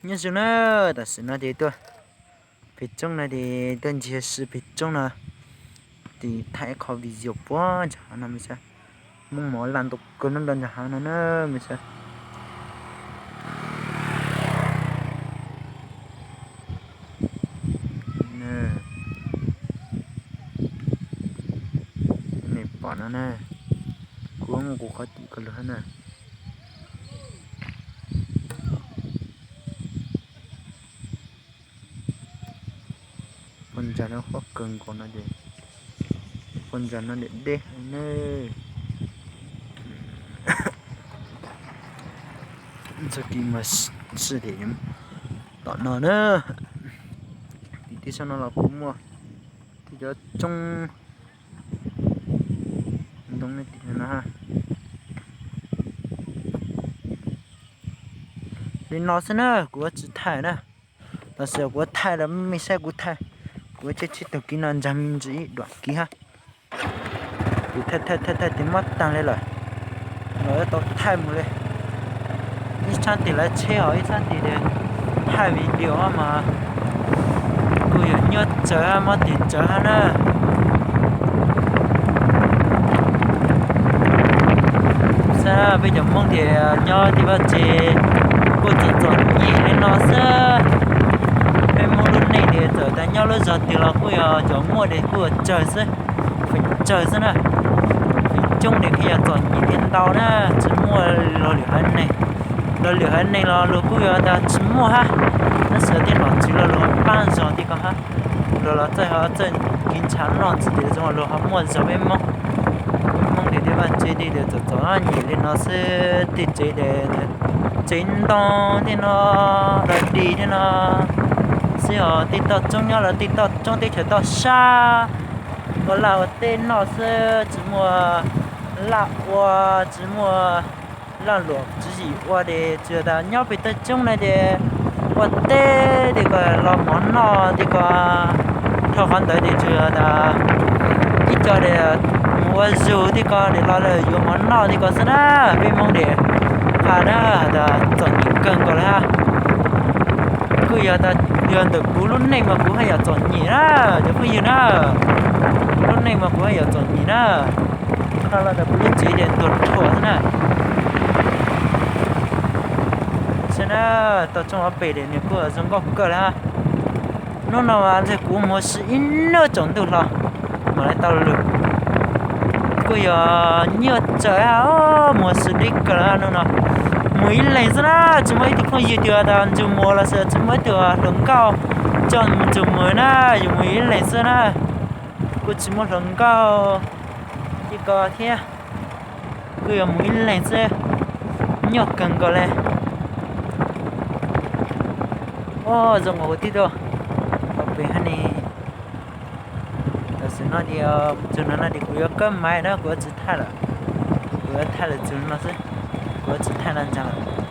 Nyob zoo na, tam sim no ces tuaj pem roob no ces tuaj ncig ua si pem roob no, ces thaij ib qho video puag ntawm hav no me saib. Hmoob mov laj ntau kawg nyob ntawm hav no na me saib. Nej pom no na, kuv muaj kuv qhov tim ko lug na. Poj ntsa no qhov kawg nkaus no ces, poj ntsa no deb deb heev na. Txoj kev mas sij hawm tom no na, tim teb chaws no los kuj muaj tej cov roob ntoo ne tim no. Li no xwb na, kuv yuav tsis thaij na. Los sis kuv yuav thaij los mej saib kuv thaij, kuv yuav thaij tsis tau kiv no ntag, me ntsis ib duam kiv hab. Ces thaij thaij thaij thaij ces mob taag li lawm, los yuav tau thaij mus li. Ib sab tes lawv tsheb hos ib sab tes thaij video mas kuj yog nyuaj tsawv hab mob tes tsawv hab na. Saib peb cov Hmoob tias nyob tim vaj tse kuj txom txom nyem li no xwb. Peb Hmoob lub neej tias txawm tas nyob lub zog twg los kuj yog cov muaj tias kuj tsawg xwb, feem tsawg xwb na. Feem coob tias pheej yog txom nyem thiab ntau na, tsis muaj luag lwm haiv neeg. Luag lwm haiv neeg los luag kuj yog tas tsis muaj hab, tab sis tej nom tswv los luag paab zog tej ko hab. Luag los txawj ho txawj kiv ntshav noj ntxiv ces zoo luag ho muaj zog. Peb Hmoob, peb Hmoob tias tej vaj tse tej tias txom txom nyem li no xwb, tej tsev, tsev ntoo tej no, dog dig tej no xwb os. Tej toj roob nyob los tej toj roob teb chaws toj sab ua laj ua teb noj xwb, tsis muaj laj ua, tsis muaj laj luam tswv yim ua ces tsuas tas nyob pem toj roob na ces ua teb tej ko los mov noj tej ko. Dhau qhov ntawd ces tsuas tas ib co mus ua zug tej ko ces los yuav mov noj tej ko xwb na. Peb Hmoob ces has na, tas txom nyem kawg nkaus li hab. Kuj yog tas yog ntawm kuv lub neej mas kuv haj yam txom nyem na, cov phooj ywg na. Lub neej mas kuv haj yam txom nyem na. Kho los ntawm kuv lub tsev ces tuag rhuam xwb na. Saib na, toj roob ob pem ces nws kuj zoo nkauj kawg li hab. Hnub no mas ntshe kuv mus ua si ib hnub tsaus ntuj hlo mam li tau lug. Kuj yog nyuaj tsawv hab, mus ua si deb kawg li hnub no. Mus ib leeg xwb na, tsis muaj ib tug phooj ywg twg tas nrug mus los sis tsis muaj ib tug hluas nkauj coj nrug mus na, yus mus ib leeg xwb na. Kuj tsis muaj hluas nkauj tej ko thiab, kuj yog mus ib leeg xwb, nyuaj kawg nkaus li. Ua zoo nkaus huv tib tug pem hab ne. Tam sim no ces txug no no ces kuv yuav kab mais na, kuv yuav tsis thaij lawm. Kuv yuav thaij lawm txug no xwb, kuv yuav tsis thaij no ntag lawm.